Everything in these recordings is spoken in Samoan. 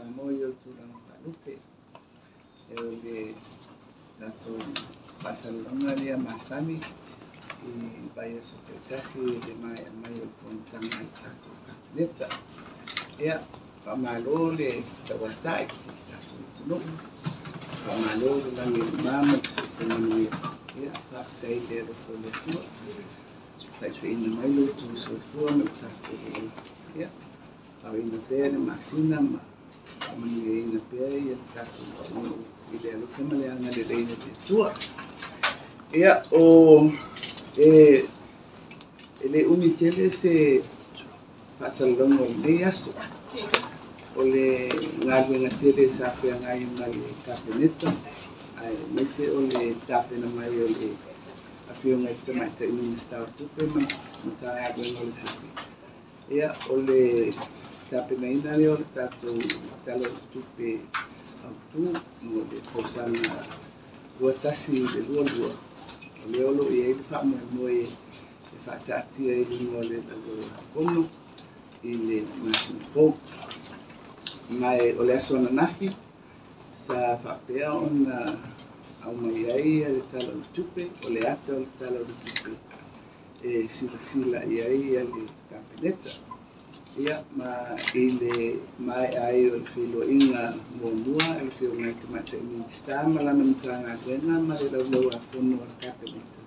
Samoa i ona tulaga faalupe. E o le tatou faasalalauga lea masani i vaiaso taitasi i le maea mai o le fonotaga a le tatou Kapeneta. Ia, faamalo le tauatai i le tatou atunuu, faamalo le lagi e mama ma le soifua manuia. Ia, faafetai i le alofa o le Atua, taitaiina mai lo outou soifua ma le tatou ola. Ia, aoina pea le masina ma faamanuiaina pea le tatou atunuu i le alofa ma le agalelei o le Atua. Ia, o e le umi tele se faasalalauga o lenei aso. O le galuega tele sa feagai ma le Kapeneta, aemaise o le tapena mai o le Afioga i le Tamaitai Minisita o Tupe ma Matagaluega o le Tupe. Ia, o le tapenaina lea o le tatou Tala o le Tupe Autu mo le tausaga 2021/22, o lea o lo o i ai le faamoemoe e faataatia i luga o le Laulau-a-Fono i le masina fou. Ma o le aso ananafi sa faapea ona aumai ai le Tala o le Tupe, o le ata o le Tala o le Tupe e silasila i ai le Kapeneta. Ia, ma i le maea ai o le feiloaiga muamua a le Afioga i le Tamaitai Minisita ma lana Matagaluega ma le Laulau-a-Fono a le Kapeneta,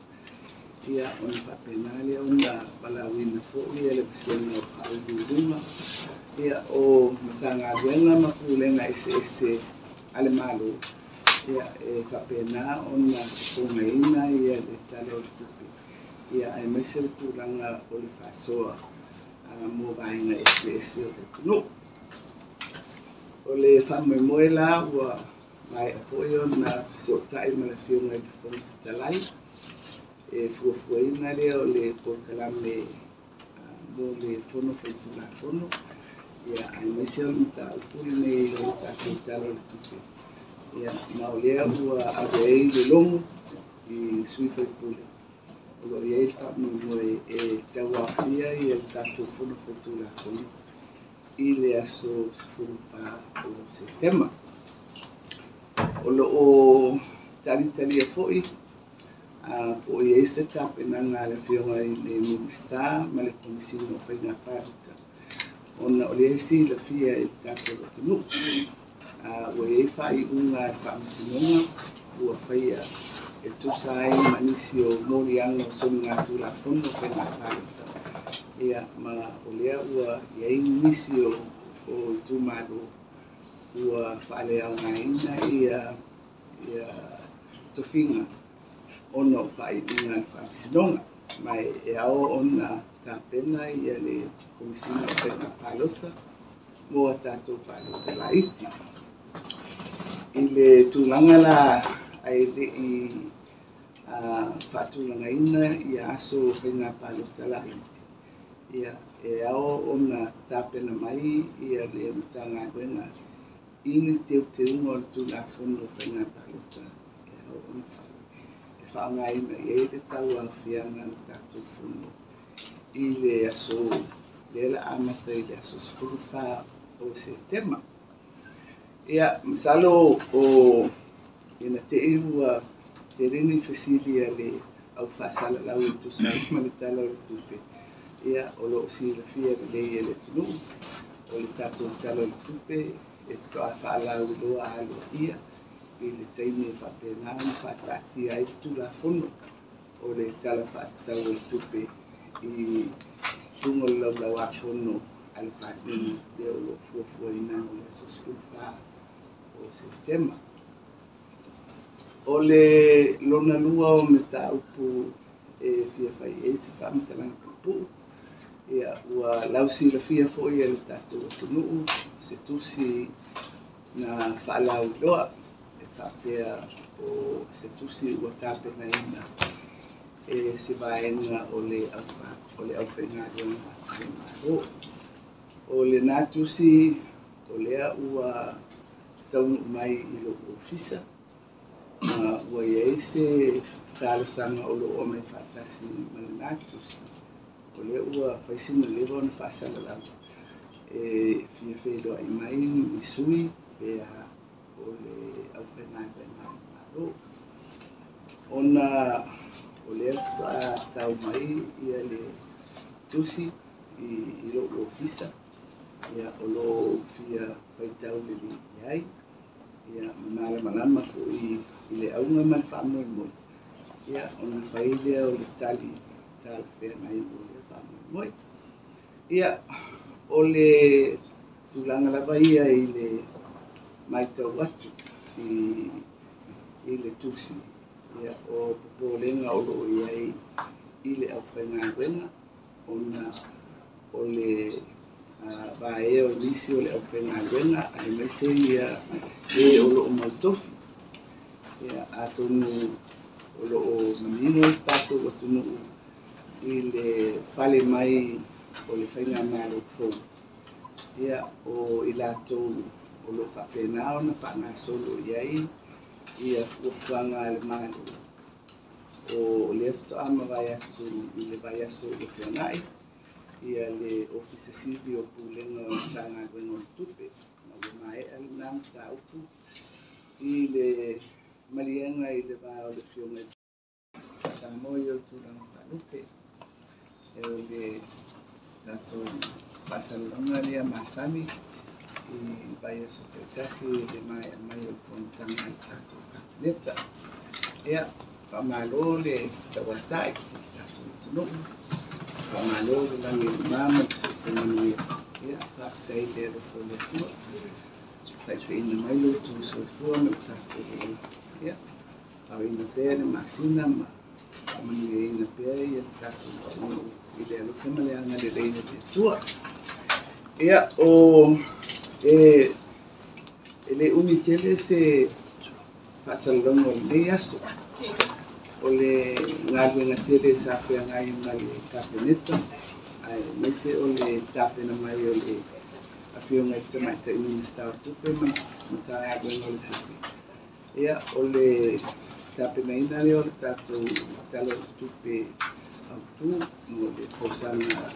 ia, ona faapena lea ona valaauina foi le vasega o Faauluuluga, ia, o Matagaluega ma Pulega eseese a le Malo, ia, e faapena ona fofogaina ia le Tala o le Tupe, ia, aemaise le tulaga o le faasoa mo vaega eseese o le atunuu. O le faamoemoe la ua maea foi ona fesootai ma le Afioga i le Fofoga Fetalai e fuafuaina lea o le polokalame mo le Fono Faitulafono, ia, aemaise o le mataupu lenei o le tatou Tala o le Tupe. Ia, ma o lea ua ave ai le logo i sui usufono o lo o i ai le faamoemoe e tauaofia le tatou Fono Faitulafono i le aso 14 o Setema. O lo o talitalia foi po o i ai se tapenaga a le Afioga i le Minisita ma le Komesina o Faiga Palota, ona o lea e silafia i le tatou atunuu ua i ai faaiuga a le Faamasinoga ua faia e tusa ai ma nisi o moliaga o soligatulafono o Faiga Palota. Ia, ma o lea ua i ai nisi o itumalo ua faaleaogaina ia tofiga ona o faaiuga a le Faamasinoga. Ma e ao ona tapena ia le Komesina o Faiga Palota mo a tatou palota laiti. I le tulaga la ai le i faatulagaina ia aso o faiga palota laiti, ia, e ao ona tapena mai ia le Matagaluega i ni teuteuga o le Tulafono o Faiga Palota e ao ona fai e faaaogaina i ai le tauaofiaga o le tatou fono i le aso lea la amata i le aso 14 o Setema. Ia, masalo o ina te i ua tele ni fesili a le au faasalalau e tusa ai ma le Tala o le Tupe. Ia, o lo o silafia lelei e le atunuu o le tatou Tala o le Tupe e faatoa faalauiloa aloaia i le taimi e faapena ona faataatia ai le Tulafono o le Tala Faatatau o le Tupe i luga o le Laulau-a-Fono a le Palemene lea o lo o fuafuaina mo le aso 14 o Setema. O le lona lua o mataupu e fia fai ai se faamatalaga puupuu, ia, ua lausilafia foi e le tatou atunuu se tusi na faalauiloa e faapea o se tusi ua tapenaina e se vaega o le aufaigaluega a le Malo. O lena tusi o lea ua taunuu mai i lou ofisa, ma ua i ai se talosaga o lo o aumai faatasi ma lena tusi, o lea ua fai sina leva ona faasalalau. E fia feiloai mai ni sui pe a o le aufaigaluega a le Malo. Ona o lea faatoa tau mai ia le tusi i lou ofisa, ia, o lo o fia faitau lelei i ai, ia, ma malamalama foi i le auga ma le faamoemoe, ia, ona fai lea o le tali talafeagai mo lea faamoemoe. Ia, o le tulaga lava ia i le matau atu i le tusi, ia, o popolega o lo o i ai i le aufaigaluega, ona o le vaea o nisi o le aufaigaluega aemaise ia e o lo o mautofi. Ia, atonu o lo o manino le tatou atunuu i le pale mai o le faigamalo fou, ia, o i latou o lo o faapena ona faagasolo i ai ia fuafuaga a le Malo. O lea faatoa mavae atu i le vaiaso ua tuanai ia le Ofisa Sili o Pulega o le Matagaluega o le Tupe, ma ua maea lena mataupu i le maliega i le va o le Afioga i Samoa i o tulaga faalupe. E o le tatou faasalalauga lea masani i vaiaso taitasi i le maea mai o le fonotaga a le tatou Kapeneta. Ia, faamalo le tauatai i le tatou atunuu, faamalo le lagi e mama ma le soifua manuia. Ia, faafetai i le alofa o le Atua, taitaiina mai lo outou soifua ma le tatou ola. Ia, aoina pea le masina ma faamanuiaina pea ia le tatou atunuu i le alofa ma le agalelei o le Atua. Ia, o e le umi tele se faasalalauga o lenei aso. O le galuega tele sa feagai ma le Kapeneta, aemaise o le tapena mai o le Afioga i le Tamaitai Minisita o Tupe ma Matagaluega o le Tupe. Ia, o le tapenaina lea o le tatou Tala o le Tupe Autu mo le tausaga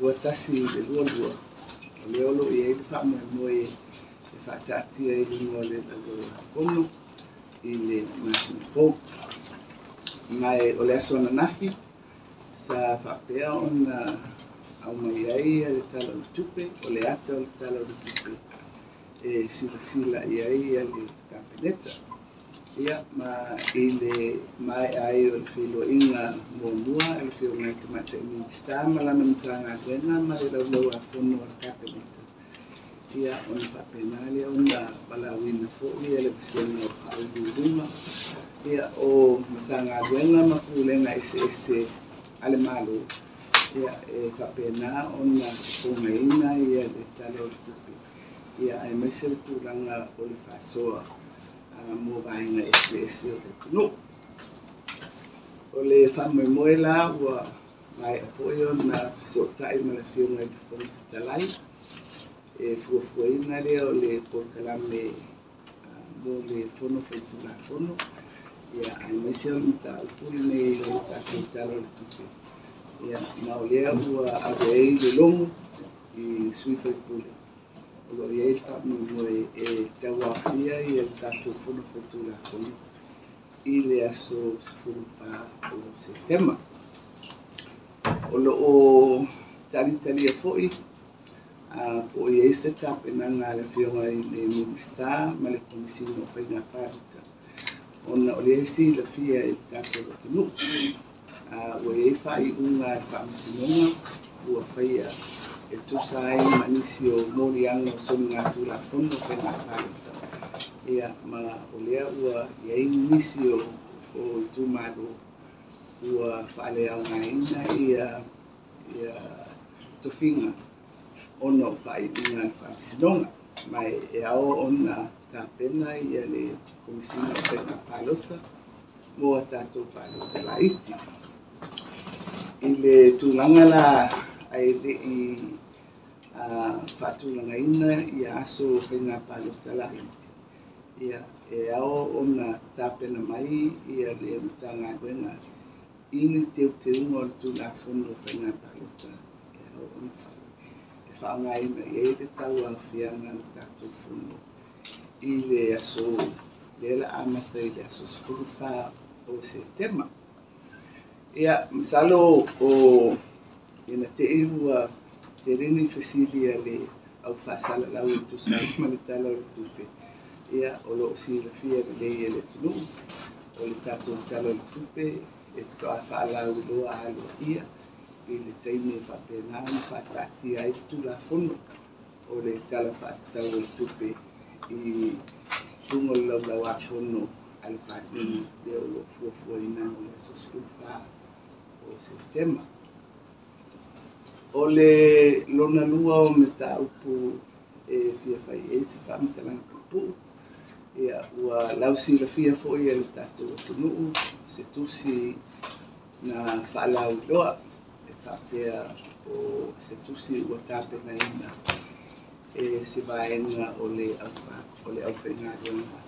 2021/22, o lea o lo o i ai le faamoemoe e faataatia i luga o le Laulau-a-Fono i le masina fou. Ma o le aso ananafi sa faapea ona aumai ai le Tala o le Tupe, o le ata o le Tala o le Tupe e silasila i ai le Kapeneta. Ia, ma i le maea ai o le feiloaiga muamua a le Afioga i le Tamaitai Minisita ma lana Matagaluega ma le Laulau-a-Fono a le Kapeneta, ia, ona faapena lea ona valaauina foi le vasega o faauluuluga, ia, o Matagaluega ma Pulega eseese a le Malo, ia, e faapena ona fofogaina ia le Tala o le Tupe, ia, aemaise le tulaga o le faasoa mo vaega eseese o le atunuu. O le faamoemoe la ua maea foi ona fesootai ma le Afioga i le Fofoga Fetalai e fuafuaina lea o le polokalame mo le Fono Faitulafono, ia, aemaise o le mataupu lenei o le tatou Tala o le Tupe. Ia, ma o lea ua ave ai le logo i sui usufono o lo o i ai le faamoemoe e tauaofia ia le tatou Fono Faitulafono i le aso 14 o Setema. O lo o talitalia foi po o i ai se tapenaga a le Afioga i le Minisita ma le Komesina o Faiga Palota, ona o lea e silafia i le tatou atunuu ua i ai faaiuga a le Faamasinoga ua faia e tusa ai ma nisi o moliaga o soligatulafono o Faiga Palota. Ia, ma o lea ua i ai nisi o itumalo ua faaleaogaina ia tofiga ona o faaiuga a le Faamasinoga. Ma e ao ona tapena ia le Komesina o Faiga Palota mo a tatou palota laiti. I le tulaga la ai le i faatulagaina ia aso o faiga palota laiti, ia, e ao ona tapena mai ia le Matagaluega i ni teuteuga o le Tulafono o Faiga Palota e ao ona fai e faaaogaina i ai le tauaofiaga o le tatou fono i le aso lea la amata i le aso 14 o Setema. Ia, masalo o ina te i ua tele ni fesili a le au faasalalau e tusa ai ma le Tala o le Tupe. Ia, o lo o silafia lelei e le atunuu, o le tatou Tala o le Tupe e faatoa faalauiloa aloaia i le taimi e faapena ona faataatia ai le Tulafono o le Tala Faatatau o le Tupe i luga o le Laulau-a-Fono a le Palemene lea o lo o fuafuaina mo le aso 14 o Setema. O le lona lua o mataupu e fia fai ai se faamatalaga puupuu, ia, ua lausilafia foi e le tatou atunuu se tusi na faalauiloa e faapea o se tusi ua tapenaina e se vaega o le aufaigaluega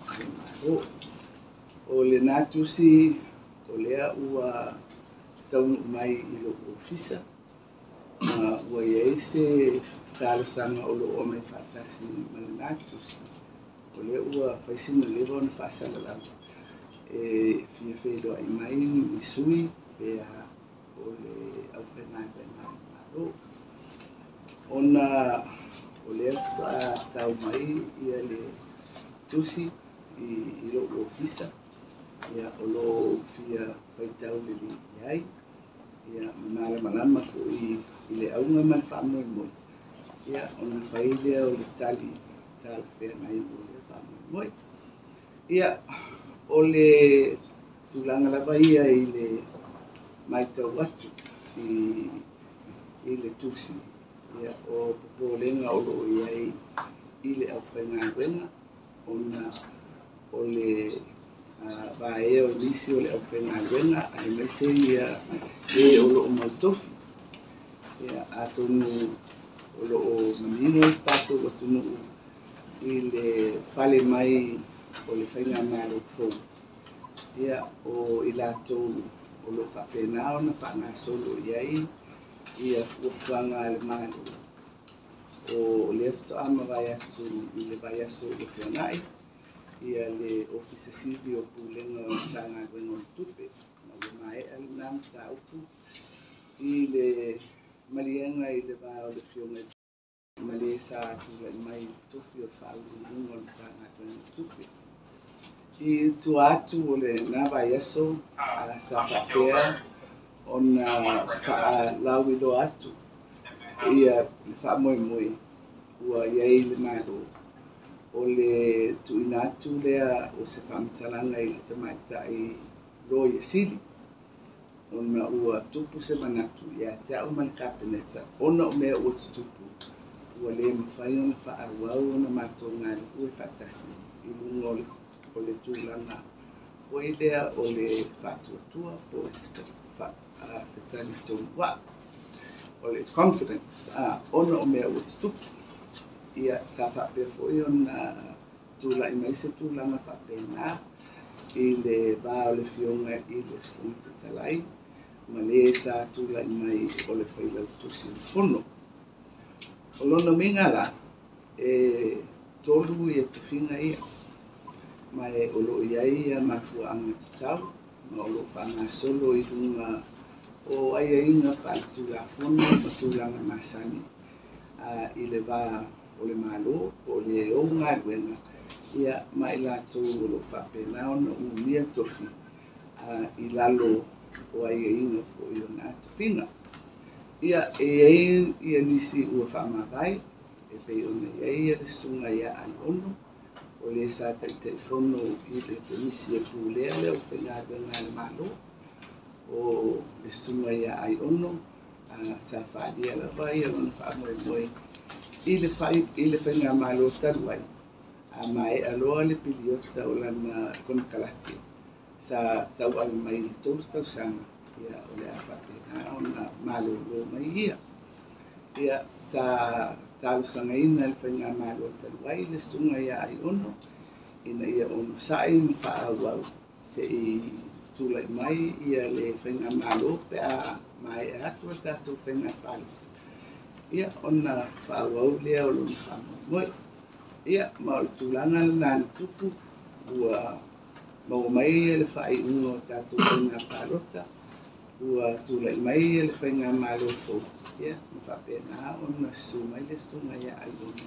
a le Malo. O lena tusi o lea ua taunuu mai i lou ofisa, ua i ai se talosaga o lo o aumai faatasi ma lena tusi, o lea ua fai sina leva ona faasalalau e fia feiloai mai ni sui pe a o le aufaigaluega a le Malo. Ona o lea faatoa tau mai ia le tusi i lou ofisa, ia, o lo o fia faitau lelei i ai, ia, ma malamalama foi i le auga ma le faamoemoe, ia, ona fai lea o le tali talafeagai mo lea faamoemoe. Ia, o le tulaga lava ia i le matau atu i le tusi, ia, o popolega o lo o i ai i le aufaigaluega, ona o le vaea o nisi o le aufaigaluega aemaise ia e o lo o mautofi. Ia, atonu o lo o manino le tatou atunuu i le pale mai o le faigamalo fou, ia, o i latou o lo o faapena ona faagasolo i ai ia fuafuaga a le Malo. O lea faatoa mavae atu i le vaiaso ua tuanai ia le Ofisa Sili o Pulega o le Matagaluega o le Tupe, ma ua maea lena mataupu i le maliega i le va o le Afioga ma le sa tulai mai i le tofi o le Faauluuluga o le Matagaluega o le Tupe. I tua atu o lena vaiaso, sa faapea ona faalauiloa atu ia le faamoemoe ua i ai le Malo o le tuuina atu lea o se faamatalaga i le tamaitai Loia Sili, ona ua tupu se manatu ia te au ma le Kapeneta, ona o mea ua tutupu, ua le mafai ona faaauau ona matou galulue faatasi i luga o le tulaga foi lea o le faatuatua po o le fetalitonuai, o le confidence, ona o mea ua tutupu. Ia, sa faapea foi ona tulai mai se tulaga faapena i le va o le Afioga i le Fofoga Fetalai ma le sa tulai mai o le Failautusi o le Fono. O lona uiga la, e tolu ia tofiga ia, ma e o lo o i ai ia mafuaaga tatau, ma o lo o faagasolo i luga o aiaiga faaletulafono ma tulaga masani i le va o le Malo po o le ou galuega, ia, ma i latou o lo o faapena ona umia tofi i lalo o aiaiga foi o na tofiga. Ia, e i ai ia nisi ua faamavae, e pei ona i ai ia le susuga ia Aiono, o le sa taitaifono i le Komisi e pulea le aufaigaluega a le Malo. O le susuga ia Aiono, sa faaalia lava ia lona faamoemoe i le faigamalo talu ai, a maea loa le piliota o lana konekarate sa tauave mai i le 3 tausaga, ia, o le a faapena ona malolo mai ia. Ia, sa talosagaina le faigamalo talu ai le susuga ia Aiono ina ia onosai ma faaauau se i tulai mai ia le faigamalo pe a maea atu a tatou faiga palota. Ia, ona faaauau lea o lona faamoemoe. Ia, ma o le tulaga lena na tupu, ua maua mai le faaiuga o tatou faiga palota, ua tulai mai le faigamalo fou, ia, ma faapena ona susu mai le Susuga ia Aiono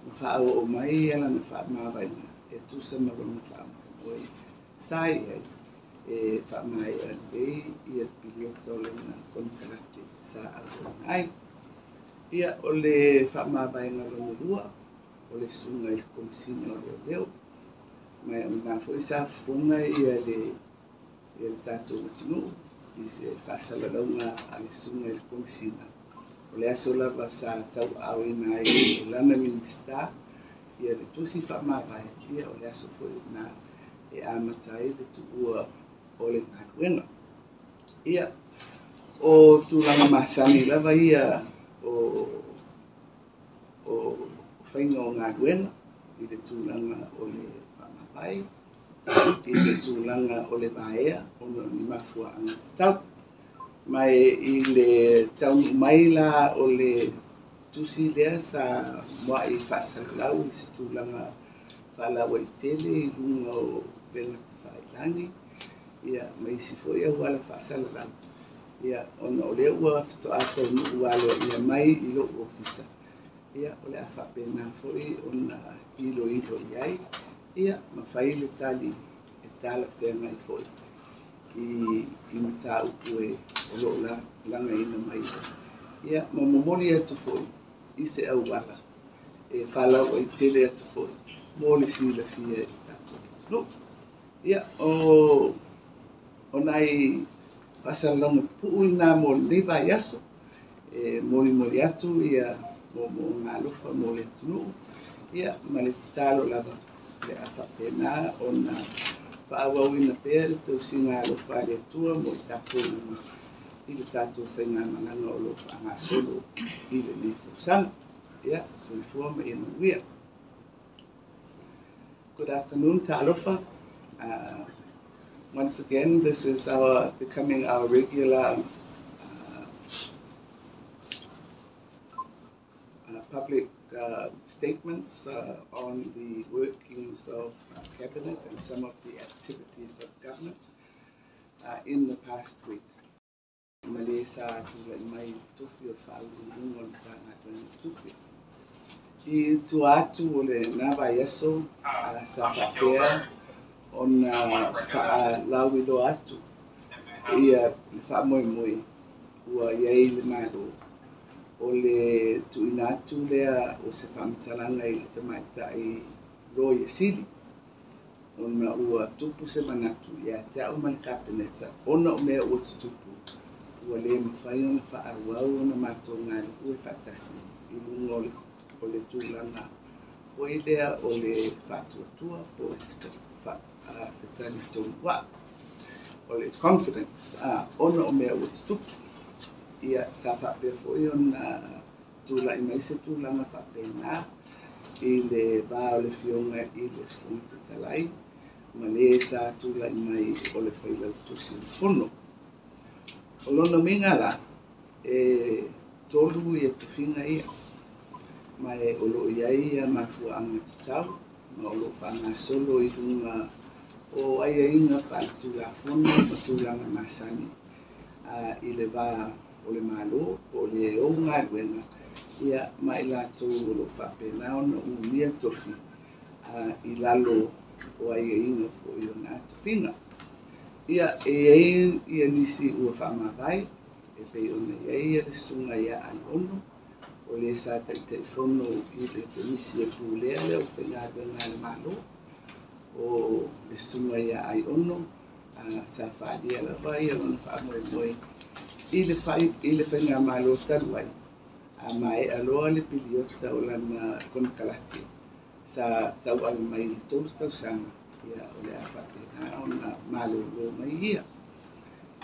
ma faaoo mai lana faamavaega e tusa ma lona faamoemoe sa i ai e faamaea lelei ia le piliota o lana konekarate sa auauna ai. Ia, o le faamavaega lona lua, o le susuga i le Komesina o Leoleo. Ma o lena foi sa fofoga ia le tatou atunuu i se faasalalauga a le susuga i le Komesina. O le aso lava sa tauaaoina ai e lana Minisita ia le tusi faamavae, ia o le aso foi lena e amata ai le tuua o le galuega. Ia, o tulaga masani lava ia o faiga o galuega i le tulaga o le faamavae, i le tulaga o le vaea ona o ni mafuaaga tatau. Ma i le taunuu mai la o le tusi lea sa muai faasalalau i se tulaga faalauaitele i luga o upega tafailagi, ia, ma isi foi auala faasalalau, ia, ona o lea ua faatoa taunuu aloaia mai i lou ofisa, ia, o le a faapena foi ona iloilo i ai, ia, ma fai le tali e talafeagai foi i mataupu e o loo lagaina mai. Ia, ma momoli atu foi i se auala e faalauaitele atu foi mo le silafia i tatou atunuu. Ia, o nai faasalalauga pupuu lena mo lenei vaiaso, e molimoli atu ia moomooga alofa mo le atunuu, ia, ma le tatalo lava le a faapena ona faaauauina pea le tausiga alofa a le Atua mo i tatou uma i le tatou faigamalaga o loo faagasolo i lenei tausaga. Ia, soifua ma ia manuia. Good afternoon, Talofa. Once again, this is our becoming our regular public statements on the workings of Cabinet and some of the activities of government in the past week. Ma le sa tulai mai i tofi o le Faauluuluga o le Matagaluega o Tupe. I tua atu o lena vaiaso, sa faapea ona faalauiloa atu ia le faamoemoe ua i ai le Malo o le tuuina atu lea o se faamatalaga i le tamaitai Loia Sili, ona ua tupu se manatu ia te au ma le Kapeneta ona o mea ua tutupu, ua le mafai ona faaauau ona matou galulue faatasi i luga o le tulaga foi lea o le faatuatua po o le fetalitonuai, o le confidence, ona o mea ua tutupu. Ia, sa faapea foi ona tulai mai se tulaga faapena i le va o le Afioga i le Fofoga Fetalai ma le sa tulai mai o le Failautusi o le Fono. O lona uiga la, e tolu ia tofiga ia, ma e o loo i ai ia mafuaaga tatau, ma o loo faagasolo i luga o aiaiga faaletulafono ma tulaga masani i le va o le Malo po o le ou galuega, ia, ma i latou o loo faapena ona umia tofi i lalo o aiaiga foi o na tofiga. Ia, e i ai ia nisi ua faamavae, e pei ona i ai le Susuga ia Aiono, o le sa Taitaifono i le Komisi e Pulea le Aufaigaluega a le Malo. O le Susuga ia Aiono, sa faaalia lava ia lona faamoemoe i le faigamalo talu ai, a maea loa le piliota o lana konekarate sa tauave mai i le 3 tausaga, ia, o le a faapena ona malolo mai ia.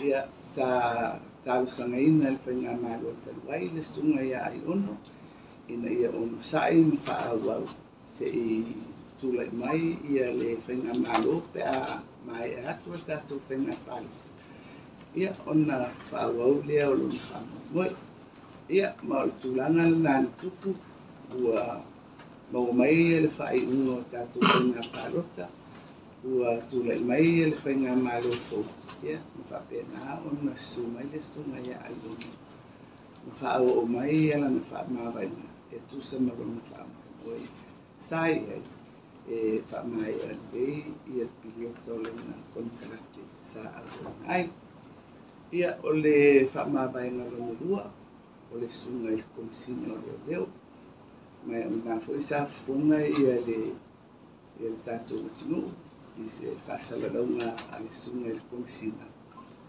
Ia, sa talosagaina le faigamalo talu ai le Susuga ia Aiono ina ia onosai ma faaauau se i tulai mai ia le faigamalo pe a maea atu a tatou faiga palota, ia, ona faaauau lea o lona faamoemoe. Ia, ma o le tulaga lena na tupu, ua maua mai le faaiuga o tatou faiga palota, ua tulai mai le faigamalo fou, ia, ma faapena ona susu mai le susuga ia Aiono ma faaoo mai lana faamavaega e tusa ma lona faamoemoe sa i ai e faamaea lelei ia le piliota o lana konekarate sa auauna ai. Ia, o le faamavaega lona lua, o le susuga i le Komesina o Leoleo. Ma o lena foi sa fofoga ia le tatou atunuu i se faasalalauga a le susuga i le Komesina.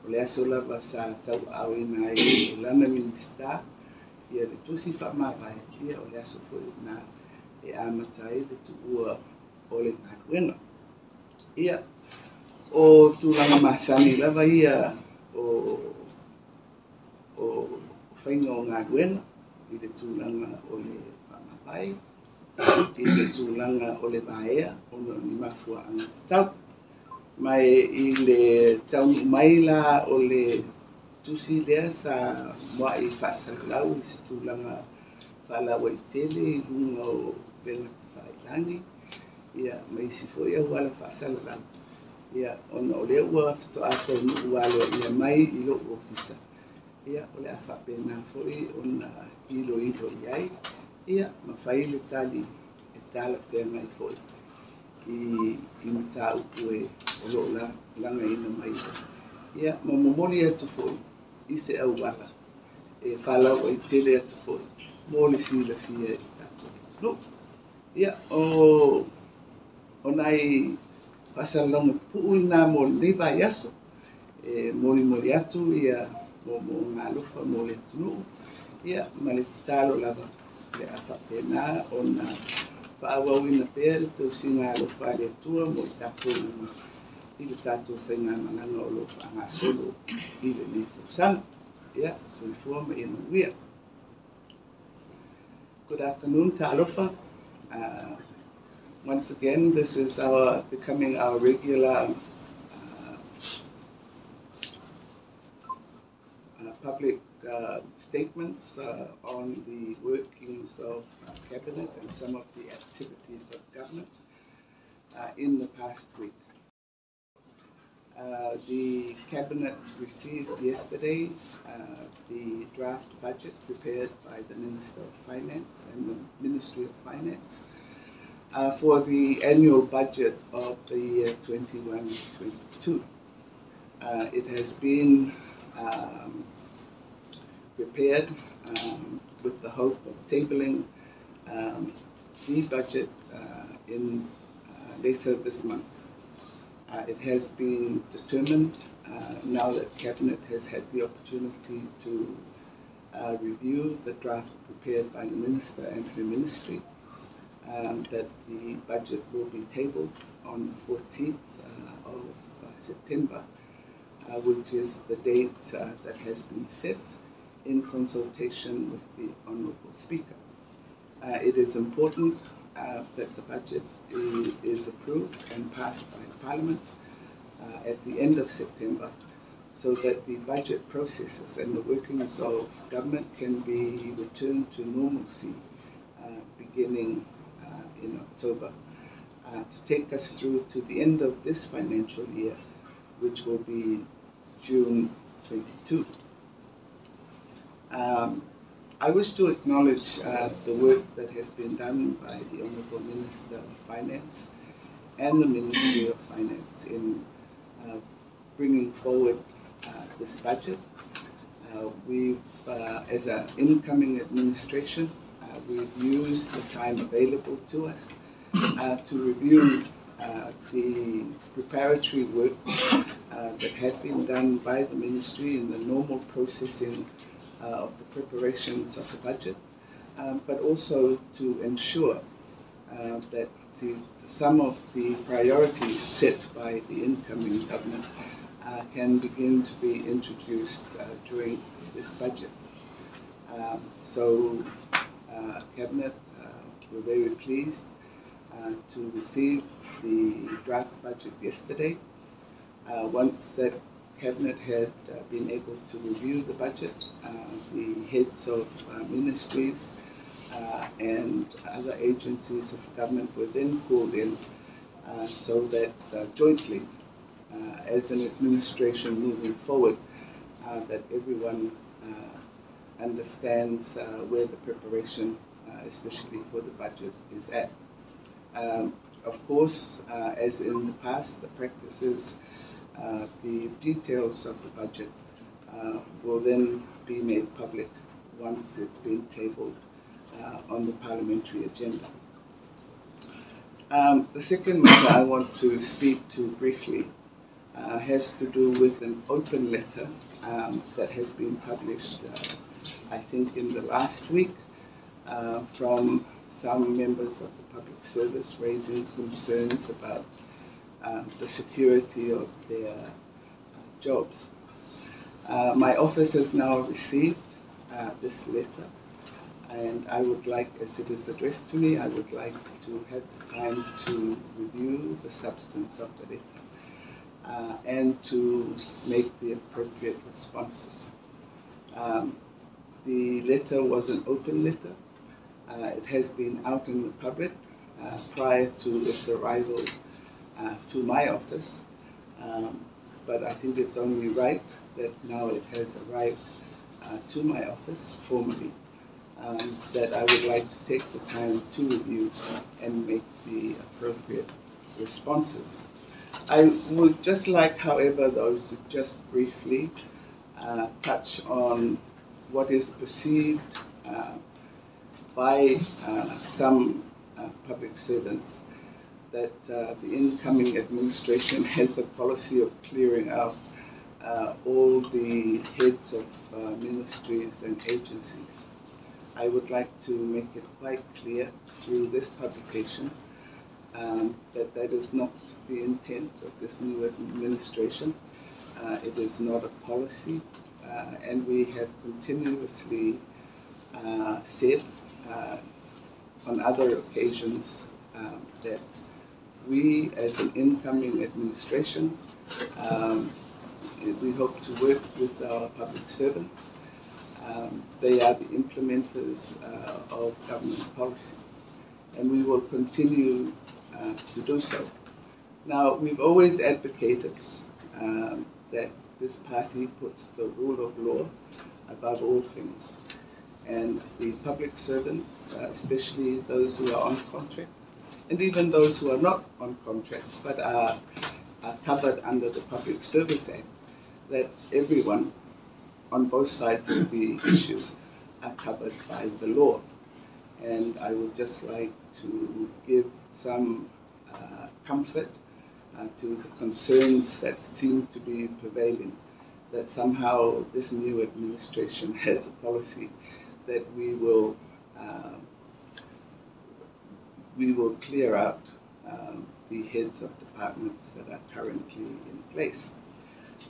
O le aso lava sa tauaaoina ai e lana Minisita ia le tusi faamavae, ia o le aso foi lena e amata ai le tuua o le galuega. Ia, o tulaga masani lava ia o faiga o galuega i le tulaga o le faamavae, i le tulaga o le vaea ona o ni mafuaaga tatau. Ma i le taunuu mai la o le tusi lea sa muai faasalalau i se tulaga faalauaitele i luga o upega tafailagi, ia, ma isi foi auala faasalalau, ia, ona o lea ua faatoa taunuu aloaia mai i lou ofisa, ia, o le a faapena foi ona iloilo i ai, ia, ma fai le tali e talafeagai foi i mataupu e o loo lagaina mai. Ia, ma momoli atu foi i se auala e faalauaitele atu foi mo le silafia i tatou atunuu. Ia, o nai faasalalauga pupuu lena mo lenei vaiaso, e molimoli atu ia moomooga alofa mo le atunuu, ia, ma le tatalo lava le a faapena ona faaauauina pea le tausiga alofa a le Atua mo i tatou uma i le tatou faigamalaga o lo o faagasolo i lenei tausaga. Ia, soifua ma ia manuia. Good afternoon, Talofa. Once again, this is our becoming our regular public statements on the workings of Cabinet and some of the activities of government in the past week. The Cabinet received yesterday the draft budget prepared by the Minister of Finance and the Ministry of Finance for the annual budget of the year 21-22. It has been prepared with the hope of tabling the budget in later this month. It has been determined now that Cabinet has had the opportunity to review the draft prepared by the Minister and her ministry, that the budget will be tabled on the 14th of September, which is the date that has been set in consultation with the Honourable Speaker. It is important that the budget is approved and passed by Parliament at the end of September, so that the budget processes and the workings of government can be returned to normalcy beginning in October, to take us through to the end of this financial year, which will be June 22. I wish to acknowledge the work that has been done by the Honourable Minister of Finance and the Ministry of Finance in bringing forward this budget. We've, as an incoming administration, we've used the time available to us to review the preparatory work that had been done by the ministry in the normal processing of the preparations of the budget, but also to ensure that some of the priorities set by the incoming government can begin to be introduced during this budget. So, Cabinet, we're very pleased to receive the draft budget yesterday. Once that Cabinet had been able to review the budget, the heads of ministries and other agencies of government were then called in so that jointly, as an administration moving forward, that everyone understands where the preparation, especially for the budget, is at. Of course, as in the past, the practice is the details of the budget will then be made public once it's been tabled on the parliamentary agenda. The second matter I want to speak to briefly has to do with an open letter that has been published, I think, in the last week from some members of the public service raising concerns about the security of their jobs. My office has now received this letter, and I would like, as it is addressed to me, I would like to have the time to review the substance of the letter and to make the appropriate responses. The letter was an open letter. It has been out in the public prior to its arrival to my office, but I think it's only right that now it has arrived to my office formally, that I would like to take the time to review and make the appropriate responses. I would just like, however, though, to just briefly touch on what is perceived by some public servants that the incoming administration has a policy of clearing out all the heads of ministries and agencies. I would like to make it quite clear through this publication that that is not the intent of this new administration. It is not a policy, and we have continuously said on other occasions that we, as an incoming administration, we hope to work with our public servants. They are the implementers of government policy, and we will continue to do so. Now, we've always advocated that this party puts the rule of law above all things, and the public servants, especially those who are on contract, and even those who are not on contract but are covered under the Public Service Act, that everyone on both sides of the issues are covered by the law. And I would just like to give some comfort to the concerns that seem to be prevailing, that somehow this new administration has a policy that we will clear out the heads of departments that are currently in place.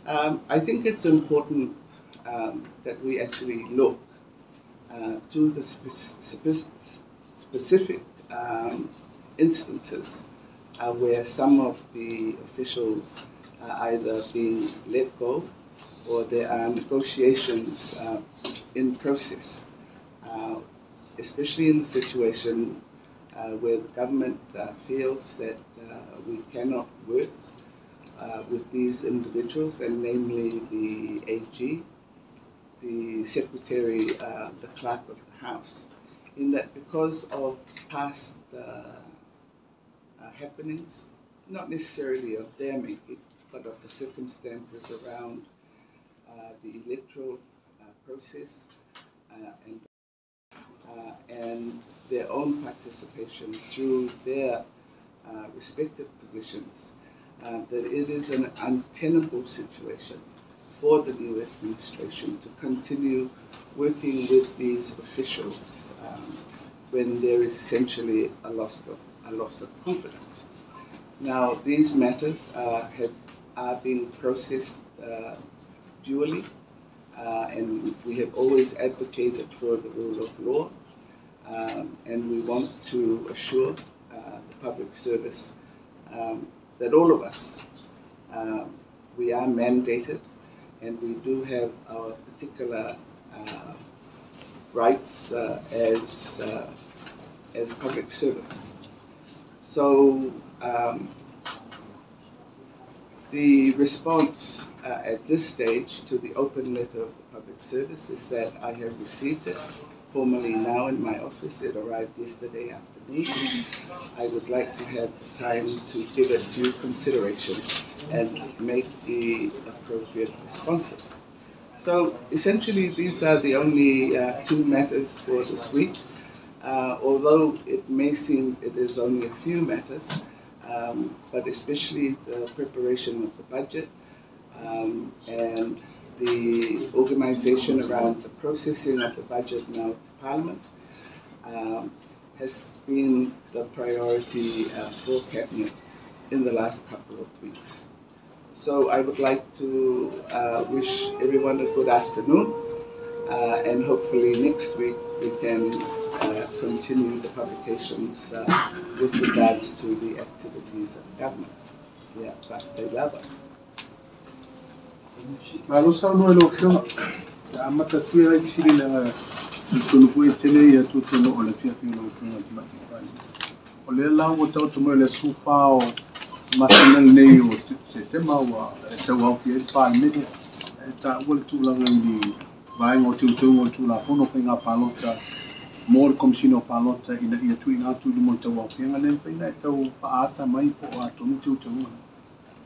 I think it's important that we actually look to the specific instances where some of the officials are either being let go or there are negotiations in process, especially in the situation where the government feels that we cannot work with these individuals, and namely the AG, the secretary, the clerk of the house, in that because of past happenings, not necessarily of their making, but of the circumstances around the electoral process and their own participation through their respective positions, that it is an untenable situation for the new administration to continue working with these officials when there is essentially a loss of confidence. Now, these matters are being processed duly, and we have always advocated for the rule of law, and we want to assure the public service that all of us, we are mandated And we do have our particular rights as public servants. So the response at this stage to the open letter of the public service is that I have received it formally now in my office. It arrived yesterday afternoon. I would like to have time to give it due consideration and make the appropriate responses. So essentially these are the only two matters for this week. Although it may seem it is only a few matters, but especially the preparation of the budget and the organisation around the processing of the budget now to Parliament has been the priority for Cabinet in the last couple of weeks. So I would like to wish everyone a good afternoon, and hopefully next week we can continue the publications with regards to the activities of government. Yeah, faafetai lava. Malo saunoa i lau Afioga. Sa amata atu ai fesili leaga talitonu foi e tele ia tuatuanoa o le afiafi o lau Afioga i le Tamaitai Palemia. O lea la ua taoto mai o le aso 14 o masina lenei o Setema ua e tauaofia ai le Palemene e taua le tulaga i le vaega o teuteuga o le Tulafono o Faiga Palota mo le Komesina o Palota ina ia tuuina atu i luma o le tauaofiaga lea e mafai ona e tau faaata mai po o a tonu teuteuga.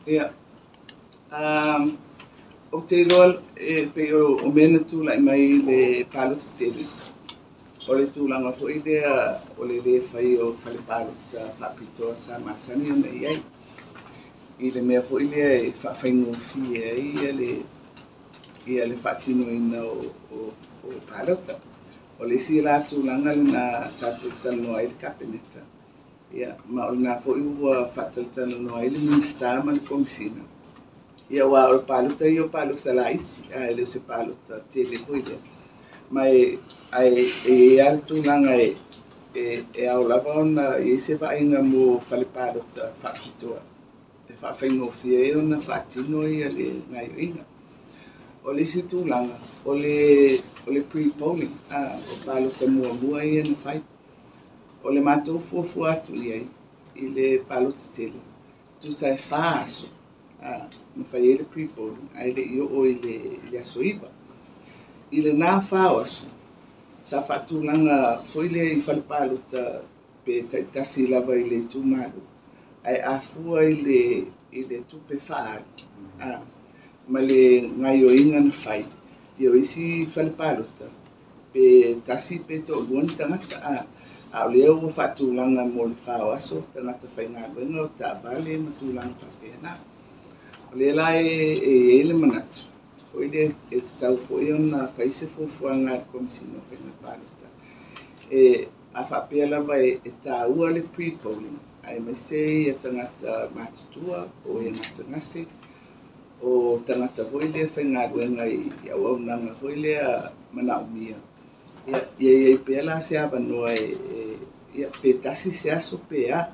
Ia, ou te iloa e pei o mea na tulai mai i le palota tele, o le tulaga foi lea o le lē fai o fale palota faapitoa sa masani ona i ai. I le mea foi lea e faafaigofie ai ia le faatinoina o palota. O le isi la tulaga lena sa talatalanoa ai le Kapeneta. Ia, ma o lena foi ua faatalatalanoa ai le Minisita ma le Komesina. Ia, aua o le palota ia o palota laiti, ae le o se palota tele foi lea. Ma e, ae e i ai lava le tulaga e ao lava ona i ai se vaaiga mo fale palota faapitoa e faafaigofie ai ona faatino ia le gaioiga. O le isi tulaga, o le pre-polling, o palota muamua ia na fai. O le matou fuafua atu i ai i le palota tele, tusa e 4 aso na fai ai le pre-polling, ae le i oo i le aso 9. I lena 4 aso, sa faatulaga foi lea i fale palota pe taitasi lava i le itumalo, ae afua i le tupe faaalu ma le gaioiga na fai. Ia o isi fale palota pe tasi pe toalua ni tagata, a o lea ua faatulaga mo le 4 aso tagata faigaluega o taavale ma tulaga faapena. O lea la e i ai le manatu foi lea e tatau foi ona fai se fuafuaga a le Komesina o Faiga Palota. E a faapea lava e taua le pre-polling, aemaise ia tagata matutua o ia gasegase, o tagata foi lea faigaluega i auaunaga foi lea manaomia. Ia i ai pea la se avanoa ia pe tasi se aso pe a.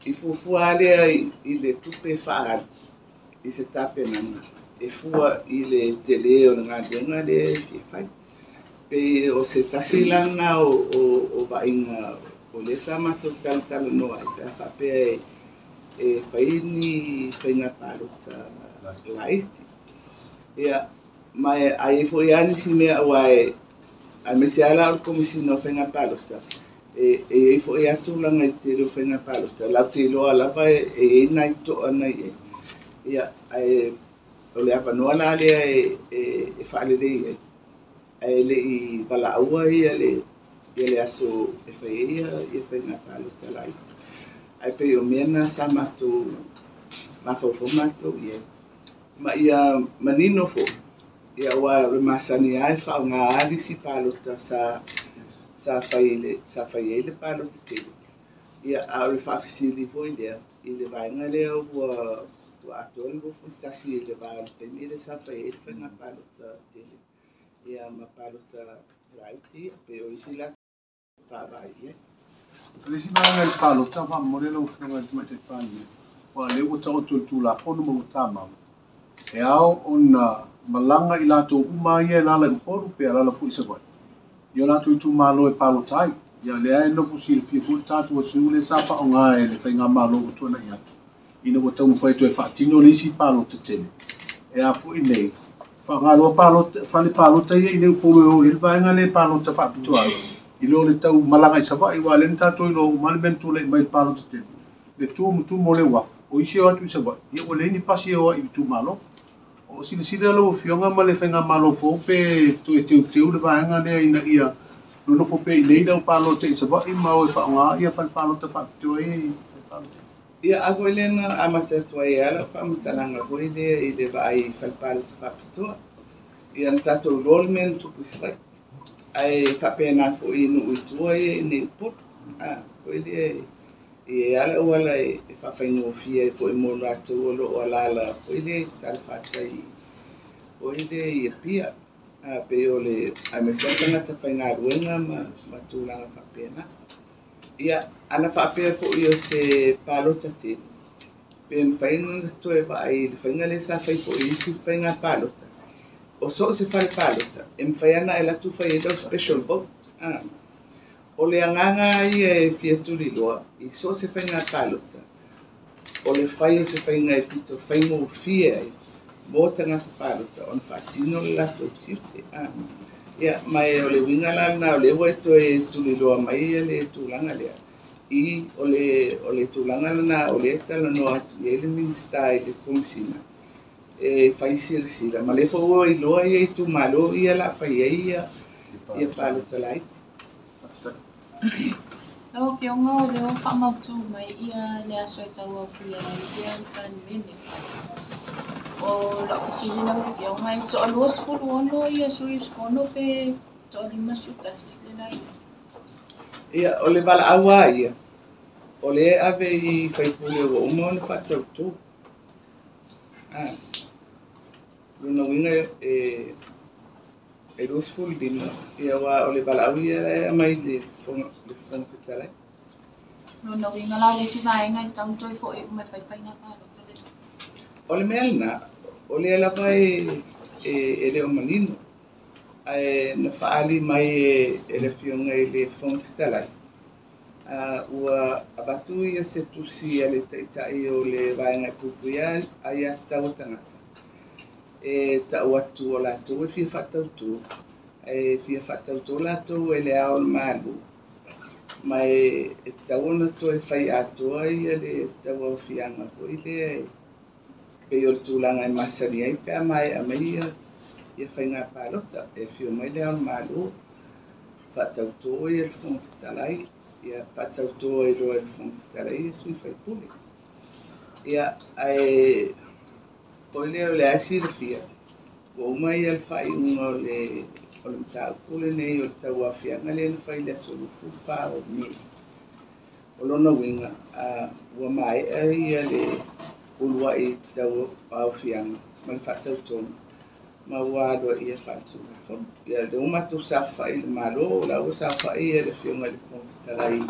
I fuafua lea i le tupe faaalu i se tapenaga e fua i le tele o le galuega lea e fia fai. Pe o se tasi lana o vaaiga o lea sa matou talatalanoa ai pe a faapea e fai ni faiga palota laiti. Ia, ma ai foi lava nisi mea aua e aemaise lava la o le Komesina o Faiga Palota, e i ai foi lava tulaga i le tele o faiga palota, latou te iloa lava e i ai nai toa na i ai. Ia, ae o le avanoa la lea e faalelei ai, ae le i valaua ia le aso e fai ai ia faiga palota laiti. Ae pei o mea na sa matou mafaufau matou i ai. Ma ia manino foi, ia aua o le masani lava e faaaoga lava nisi palota sa fai ai le palota tele. Ia, a o le faafesili foi lea i le vaega lea ua atoa le 21 i le va o le taimi lea sa fai ai le faiga palota tele. Ia ma palota laiti, pe o isi la vaavaai i ai. O le isi vaega i le palota, faamolemole lau Afioga i le Tamaitai Palemia, aua o lea ua taoto i le Tulafono ma ua tamau, e ao ona Malaga i latou uma ia e alaala i Upolu pe alaala foi i Savaii i o latou itumalo e palota ai. Ia o lea e nofo silafia foi le tatou atunuu lea sa faaaoga e le faigamalo ua tuanai atu ina ua taumafai e toe faatino le isi palota tele e a foi nei faaaoga loa palota fale palota ia i inei i Upolu e o i ai le vaega lea e palota faapitoa ai i lo le tau malaga i Savaii aua o lea na tatou iloa uma lava le mea na tulai mai i le palota tele le tumutumu o le uafu o isi e o atu i Savaii ia ua leai ni pasi e o ai i itumalo. O silasila lau Afioga ma le faigamalo fou pe toe teuteu le vaega lea ina ia nonofo pea i inei le au palota i Savaii ma o e faaaoga ia fale palota faapitoa ia i fale palota. Ia, a foi lea na amata atu ai e ala faamatalaga foi lea i le vaai i fale palota faapitoa. Ia, na tatou iloa le mea na tupu i Savaii. Ae faapena foi i nuu i tua ia i inei i Upolu. A, foi lea e i ai lava le auala e faafaigofie ai foi mo latou o lo o alaala foi lea i talafatai foi lea i Apia. A, pei o le aemaise lava tagata faigaluega ma tulaga faapena. Ia, ana faapea foi o se palota tele, pe mafai ona toe vaai i le faiga lea sa fai foi i isi faiga palota. O so o se fale palota, e mafai ona e alu atu fai ai lau special vote. A, o le agaga ia e fia tuliloa i so o se faiga palota, o le fai o se faiga e pito faigofie ai mo tagata palota ona faatino le latou tiute. A, ia, ma o le uiga la lena o lea ua e toe tuliloa mai ia le tulaga lea. I o le tulaga lena o lea e talanoa atu i ai le Minisita i le Komesina e fai silasila. Ma lea foi ua iloa ia itumalo ia la fai ai ia palota laiti. Lau Afioga o lea ua faamautu mai ia le aso e tauaofia ai ia le Palemene. O lau fesili lau Afioga e toa 26 ia sui usufono pe toa 51 le la ia. Ia, o le valaau lava ia, o lea ave i faipule ua uma ona faatauto. A, lona uiga e 25, ia aua o le valaau ia e aumai i le Fofoga Fetalai. Lona uiga la o le isi vaega e tatau ona toe foi uma e fai faiga palota le. O le mea lena, o lea lava e le o manino. Ae na faaali mai e le Afioga i le Fofoga Fetalai, ua avatu ia se tusi a le Taitai o le vaega e puipuia aiatatau a tagata. E tau atu o latou e fia faatauto, e fia faatauto latou e le ao o le Malo, ma e tatau ona toe fai atoa ia le tauaofiaga foi lea e pei o le tulaga e masani ai pe a maea mai ia faiga palota. E afio mai le ao o le Malo, faatauto ia le Fofoga Fetalai, ia faatauto ai loa e le Fofoga Fetalai ia sui faipule. Ia, ae o lea o le a silafia, ua uma ia le faaiuga o le mataupu lenei o le tauaofiaga lea na fai i le aso 24 o Me. O lona uiga, ua maea ia le uluai tauaofiaga ma le faatautoga ma ua aloaia faaletulafono. Ia, lea ua matou saofai i le Malo, o la ua saofai ia le Afioga i le Fofoga Fetalai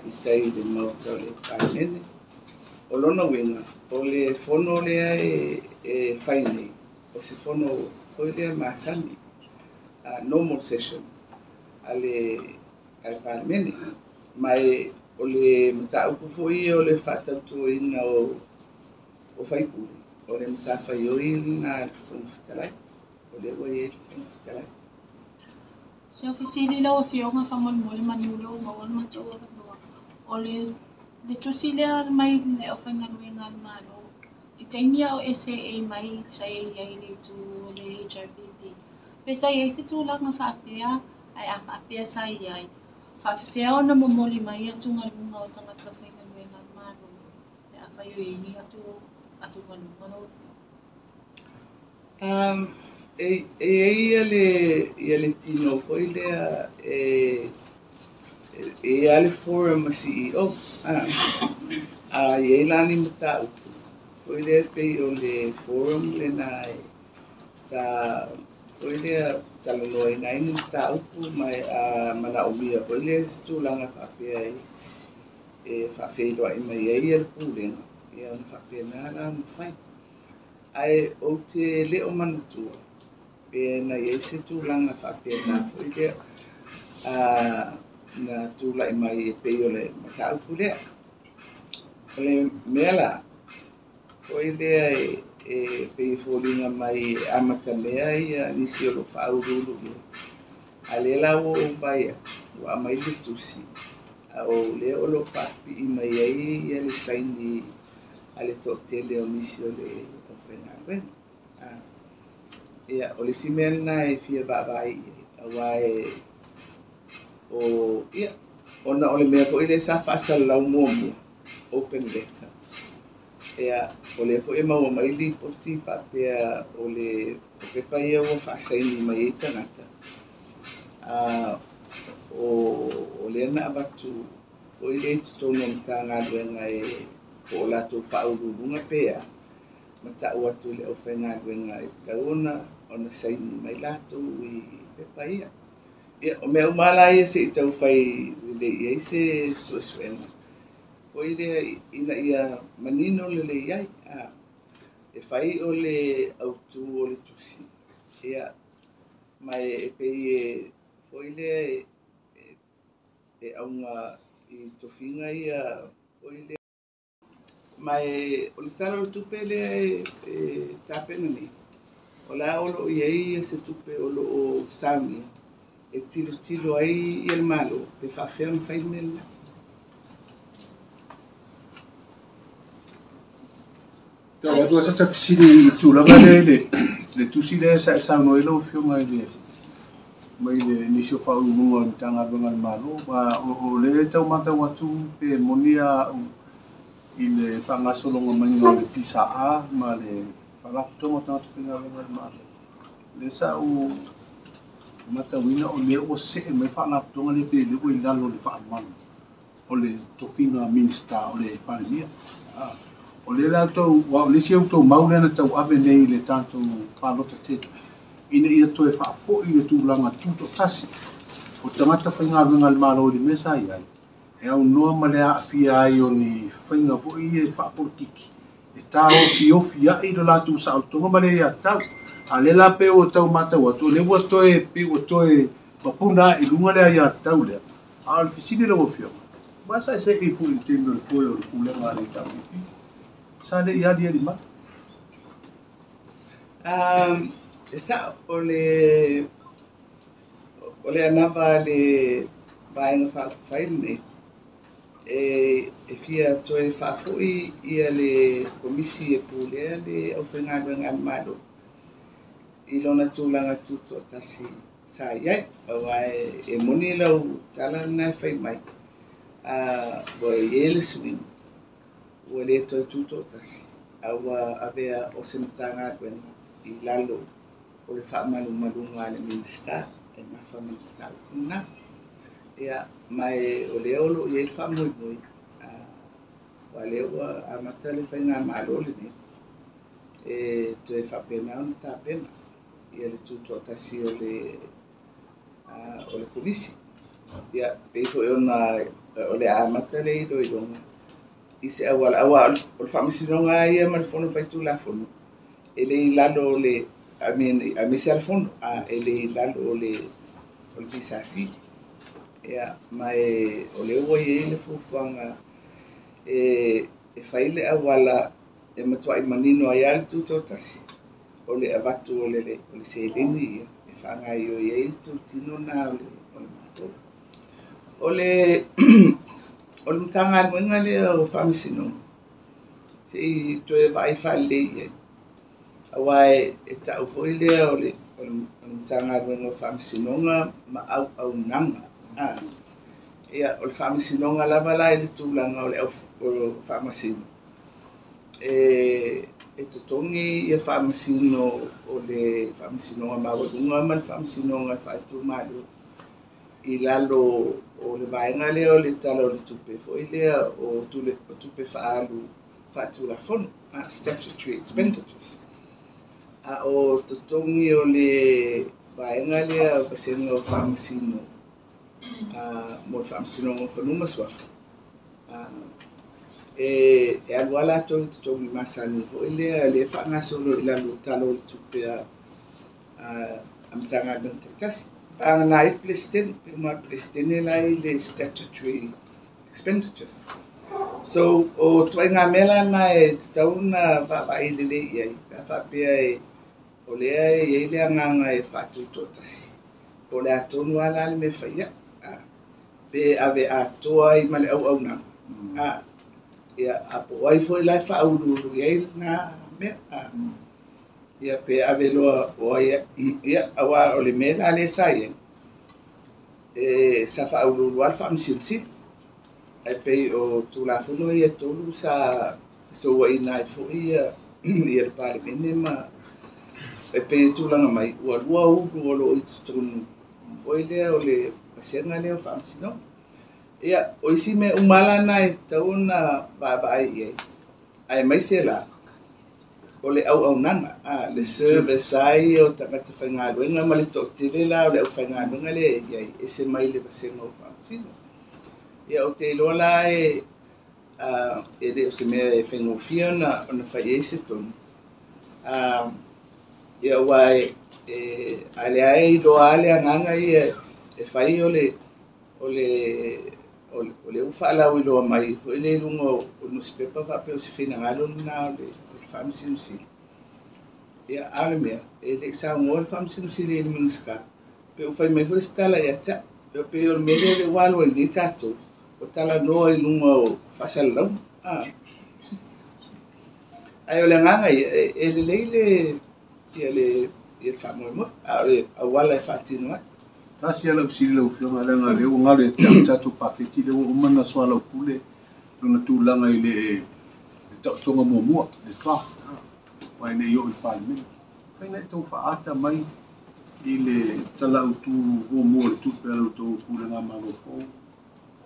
i tai i le Maota o le Palemene. O lona uiga, o le fono lea e fai nei, o se fono foi lea masani, normal session a le Palemene. Ma o le mataupu foi ia o le faatautoina o faipule, o le matafaioi lena a le Fofoga Fetalai, o lea ua i ai le Fofoga Fetalai. Se fesili lau Afioga faamolemole manu lea ua maua le matou avanoa. O le tusi lea mai le aufaigaluega a le Malo, i taimi a o SAA mai sa i ai le itu o le HRPP. Pe sa i ai se tulaga faapea, ae a faapea sa i ai, faafefea ona momoli mai atugaluga o tagata faigaluega a le Malo, pe a fai o i ai ni atugaluga lau Afioga. E i ai ia le tino foi lea e i ai le forum a CEO. A i ai la ni mataupu foi lea pei o le forum lena sa foi lea talanoaina ai ni mataupu ma manaomia foi lea se tulaga faapea e faafeiloai mai ai ia le pulega, ia ona faapena la ona fai. Ae ou te le o manatua pe na i ai se tulaga faapena foi lea na tulai mai e pei o le mataupu lea. O le mea la, foi lea e pei e foliga mai e amatamea ia nisi o lo o faauluulu i ai. A lea la ua ou vaai atu, ua aumai le tusi, a o lea o lo o faapipii mai ai ia le saini a le toatele o nisi o le aufaigaluega. Ia, o le isi mea lena e fia vaavaai i ai, aua e o, ia, ona o le mea foi lea sa faasalalau muamua, open letter. Ia, o lea foi e maua mai lipoti faapea o le pepa ia ua faasaini mai ai tagata. O lea na avatu foi lea i totonu o Matagaluega e po o latou faauluuluga pe a, ma tau atu i le aufaigaluega e tatau ona saini mai latou i pepa ia. Ia, o mea uma la ia se i taufai lelei i ai se suesuega. Foi lea ina ia manino lelei ai. E fai o le autu o le tusi. Ia, ma e pei e foi lea e auga i tofiga ia foi lea. Ma e o le tala o le tupe lea e tapena nei. O la o lo o i ai se tupe o lo o saunia e tilotilo ai ia le Malo pe faafefea ona fai le mea lena. Tau atu sa fesili i tulaga lea i le tusi lea sa e saunoa ai lau Afioga i le mai le nisi o faauluuluga o le Matagaluega a le Malo. O lea e tau matau atu pe moni au i le faagasologa maiga o le PSA ma le Faalapotopotoga o Tagata Faigaluega a le Malo. Lea sa ou matauina o lea ua see mai faalapotopotoga lea pe lea ua i lalo o le faamalu o le tofiga Minista o le Palemia. O lea la tou, o le isi outou mau lea na tauave nei i le tatou palota tele, ina ia toe faafoi le tulaga tutoatasi o tagata faigaluega a le Malo i le mea sa i ai, e aunoa ma le aafia ai o ni faiga foi ia faapolokiki, e taofiofi ai le latou saolotoga ma le iatau. A lea la pe ua tau matau atu, o lea ua toe, pe ua toe mapuna i luga le aiatatau lea. A o le fesili lau Afioga, ma sa e se i foi i le taimi o le foe o le pulega a le HRPP? Sa le i aliali mai. E sao, o le anava le vaega faaupufai lenei, e fia toe faafoi ia le komisi e pulea le aufaigaluega a le Malo i lona tulaga tutoatasi sa i ai. Aua e moni lau tala lena e fai mai, ua i ai le suiga, ua le toe tutoatasi, a ua avea o se Matagaluega i lalo o le faamalumaluga a le Minista e nafa ma le mataupu lena. Ia, ma o lea o lo o i ai le faamoemoe, ua lea ua amata le faigamalo lenei, e toe faapena ona tapena ia le tutoatasi o le komisi. Ia, pei foi ona o le amata le iloiloga i se auala, aua o le faamasinoga ia ma le Fono Faitulafono, e le i lalo o le, I mean, aemaise lava le Fono, e le i lalo o le PSC. Ia, ma o lea ua i ai le fuafuaga e fai le auala e matuai manino ai lava le tutoatasi o le avatu o le seleni ia e faagaioi ai le tutino na o le Malo. O le Matagaluega lea o Faamasinoga, se i toe vaai faalelei i ai, aua e tau foi lea o le Matagaluega o Faamasinoga ma auaunaga. Ia, o le Faamasinoga lava la i le tulaga o le faamasino, e totogi ia faamasino o le Faamasinoga Maualuga ma le Faamasinoga Faaitumalo i lalo o le vaega lea o le tala o le tupe foi lea o tupe faaalu faatulafono, statutory expenditures. A o totogi o le vaega lea o vasega o faamasino mo le Faamasinoga o Fanua ma Suafa, E alu lava latou i totogi masani foi lea lea e faagasolo i lalo o tala o le tupe a Matagaluega taitasi. Vagana ai le Peresetene, pe uma le Peresetene la e i le statutory expenditures. So, o ituaiga mea la na e tatau ona vaavaai lelei i ai, pe a faapea e o lea e i ai le agaga e faatutoatasi. Po o le a tonu lava la le mea e fai ai. Pe ave atoa ai ma le auaunaga. Ia, a po o ai foi la e faauluulu i ai lena mea. Ia, pe ave loa o ai, ia, aua o le mea la lea sa i ai, e sa faauluulu lava le Faamasino Sili. Ae pei o Tulafono ia e tolu sa fesouaina ai foi ia le Palemene ma e pei e tulaga mai, ua lua ulu o loo i totonu foi lea o le vasega lea o Faamasinoga. Ia, o isi mea uma la na e tatau ona vaavaai i ai, aemaise la o le auaunaga, le service ai o tagata faigaluega ma le toatele la o le aufaigaluega lea e i ai, ese mai le vasega o Faamasino. Ia, ou te iloa la e le o se mea e faigofie ona fai ai se tonu. Ia, ua e a lea e iloa le agaga ia e fai o le ua faalauiloa mai foi le luga o nusipepa faapea o se finagalo lena o le Faamasino Sili. Ia, a o le mea, e le i saunoa le Faamasino Sili i le Minisita, pe ua fai mai foi se tala ia te au. Pe o le mea lea ua alu ai nei tatou, o talanoa i luga o faasalalauga. Ae o le agaga ia, e lelei le ia le faamoemoe, a o le auala e faatino ai. Tasi ala usili lau afioga leaga lea ua galo ia te au tatou paketi lea ua uma ona soalaupule lona tulaga i le taotoga muamua, le draft, aua e le i oo i le Palemene. Mafai ona e tau faaata mai i le tala autu muamua o le tupe a la outou pulega malo fou.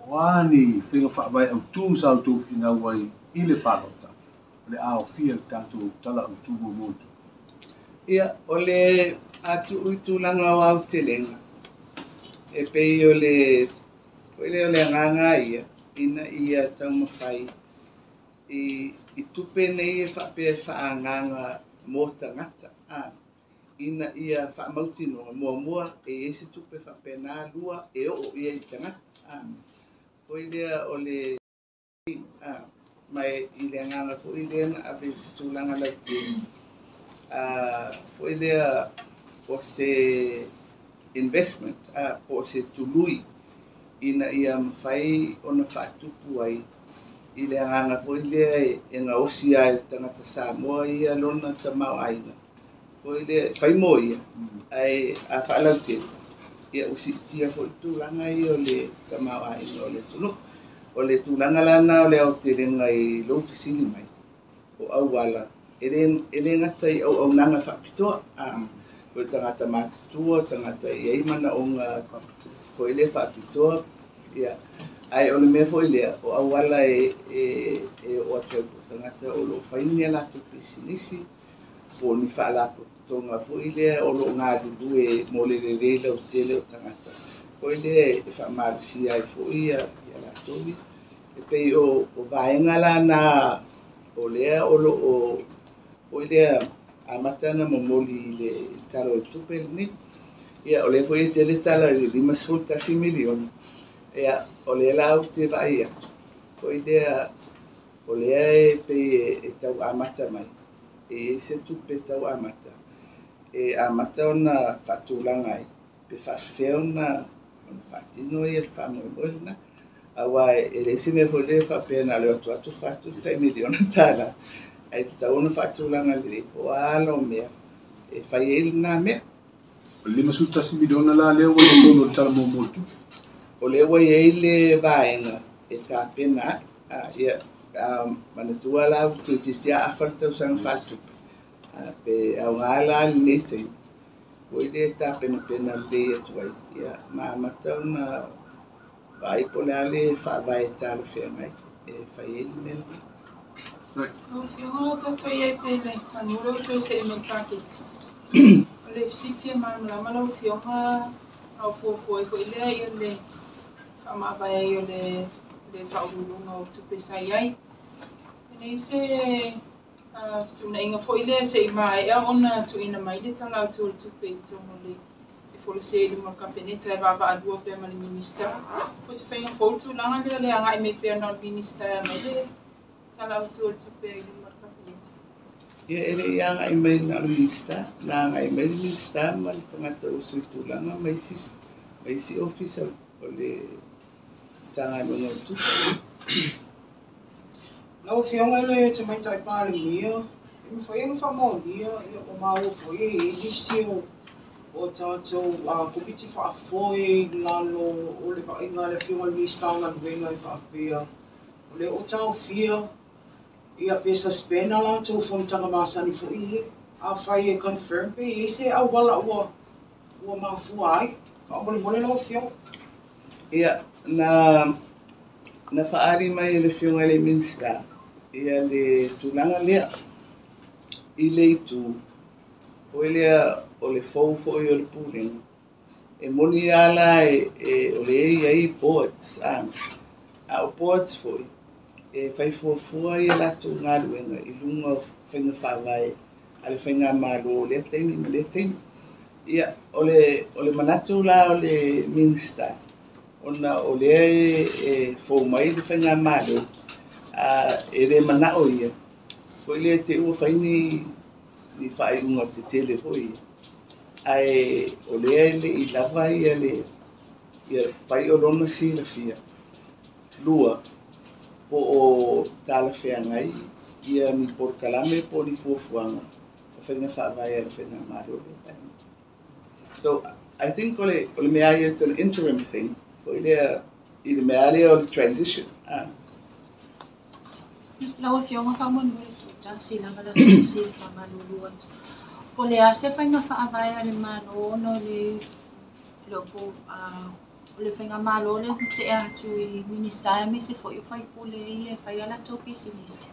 O a ni faiga faavae autu sa outou finau ai i le palota, o le aofia le tatou tala autu muamua o le tupe. Ia, o le atu i tulaga o aotelega, e pei o le foi lea o le agaga ia, ina ia taumafai i tupe nei e faapea e faaagaga mo tagata. Ina ia faamautinoa, muamua e i ai se tupe faapena, lua e oo i ai i tagata. Foi lea o le ma i le agaga foi lea na ave i se tulaga lautele. Foi lea o se investment, po o se tului ina ia mafai ona faatupu ai i le agaga foi lea e gaosi ai le tagata Samoa ia lona tamaoaiga. Foi lea, fai mo ia, ae a faalautele, ia ua siitia foi tulaga ia o le tamaoaiga o le atunuu. O le tulaga lana o le aotelega i lou fesili mai, o auala, e le gata i auaunaga faapitoa. O tagata matutua, tagata e i ai manaoga foi lea faapitoa, ia. Ae o le mea foi lea, o auala e oo atu ai po o tagata o loo fai ni a latou pisinisi, po o ni faalapotopotoga foi lea o loo galulue mo le lelei lautele o tagata. Foi lea e faamalosia ai foi ia latou ia. E pei o vaega la na o lea o loo foi lea amata ona momoli i le tala o le tupe lenei. Ia, o lea foi e tele tala i le $51 miliona. Ia, o lea la ou te vaai atu. Foi lea, o lea e pei e tau amata mai. E i ai se tupe tau amata. E amata ona faatulaga ai, pe faafefea ona faatino ia le faamoemoe lena. Aua e leai se mea foi lea faapea na o le o atu atu faatu le tai miliona tala. Ae tatau ona faatulaga lelei, po o a ala o mea e fai ai lena mea. O le $51 miliona la lea ua i totonu o le tala muamua o le tupe. O lea ua i ai le vaega e tapena ai. Ia, manatua la ua toeitiiti lava afa le tausaga faaletupe. Pe aoga la lenei taimi, foi lea e tapenapena lelei atu ai. Ia, ma amata ona vaai po o le a le faavae talafeagai e fai ai le mea lenei. Lau afioga tatou i ai pe le manu lea ua toe see mai le paketi. O le fesili malamalama lau afioga au fuafua ai foi lea ia le faamavae ai o le faauluuluga o tupe sa i ai. E leai se fetuunaiga foi lea se'i maea ona tuuina mai le Tala Autu o le Tupe i totonu o le e folasia i luma o le Kapeneta e vaavaalua pea ma le Minisita. Po o se faiga fou le tulaga lea o le agai mai pea na o le Minisita e aumai le Tala Autu o le Tupe i luma o le Kapeneta? Ia, e le i agai mai na o le Minisita, na agai mai le Minisita ma le tagata ua suitulaga ma isi ofisa o le Matagaluega o Tupe. Lau Afioga i le Tamaitai Palemia, e mafai ona faamaonia, ia ua maua foi e i ai nisi o tatou komiti faafoe i lalo o le vaaiga a le Afioga i le Minisita o Galuega e faapea o lea ua taofia ia pe suspend a latou fonotaga masani foi ia. Afai e confirm pe i ai se auala ua mafua ai. Faamolemole lau Afioga. Ia, na faaali mai e le Afioga i le Minisita ia le tulaga lea i le itu foi lea o le fou foi o le pulega. E moni ala e o le i ai boards, a o boards foi e fai fuafua ia latou galuega i luga o faiga faavae a le faigamalo lea taimi ma lea taimi. Ia, o le manatu la o le Minisita, ona o lea e fou mai le faigamalo, e le manao ia, foi lea te ua fai ni faaiuga tetele foi ia. Ae o lea e le i lava ia le fai o lona silafia. Lua, po o talafeagai ia ni polokalame po o ni fuafuaga o faiga faavae a le faigamalo lea taimi. So, I think o le mea ia, it's an interim thing, foi lea i le mea lea o le transition. Lau Afioga faamolemole tuta si lava la si famalulu atu. Po le a se faiga faavae a le Malo ona o le o le faigamalo lea na tea atu i Minisita aemaise foi o faipule ia e fai a latou pisinisi.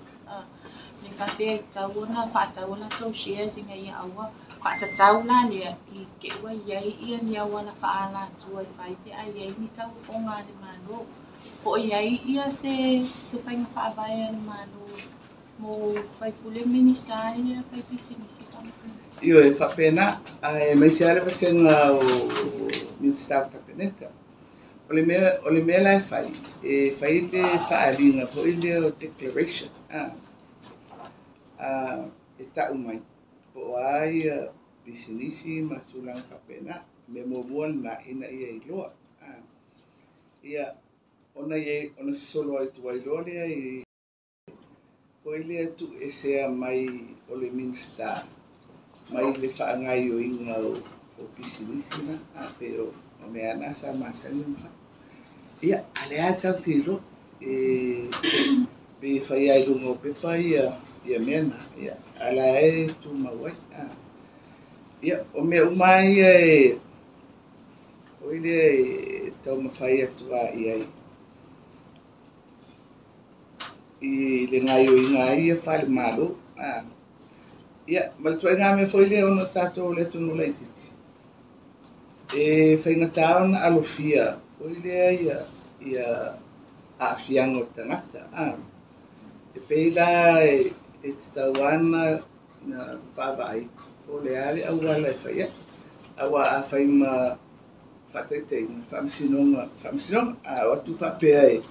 Le faapea e tatau ona faatau a latou shares ina ia aua faatatau la lea i te ua iai ia ni auala faaalatua e fai pe a iai ni tauofoga a le Malo. Po o iai ia se faiga faavae a le Malo mo faipule Minisita ia fai pisinisi. Io e faapena, ae maise lava le vasega o Minisita o Kapeneta. O le mea la e fai, e fai le faaliga foi lea o declaration. E tau mai, po o a ia pisinisi ma tulaga faapena, mea muamua lena ina ia iloa. Ia, ona sosolo ai tuai loa lea i foi lea tuuesea mai o le Minisita mai le faagaoioiga o pisinisi na, pe o mea na sa masani ona fai. Ia, a o lea tatou te iloa, pe fai ai luga o pepa ia mea na, ia, a la e tumau ai. Ia, o mea uma ia e foi lea e taumafai atu a i ai i le gaoioiga ai ia faale-Malo. Ia, ma le ituaiga mea foi lea ona tatou le atunuu laitiiti, e faigata ona alofia foi lea ia aafiaga o tagata. E pei la e tatau ana na vaavaai po o le a le auala e fai ai. Aua a fai ma faataitaiga, faamasinoga, a o atu faapea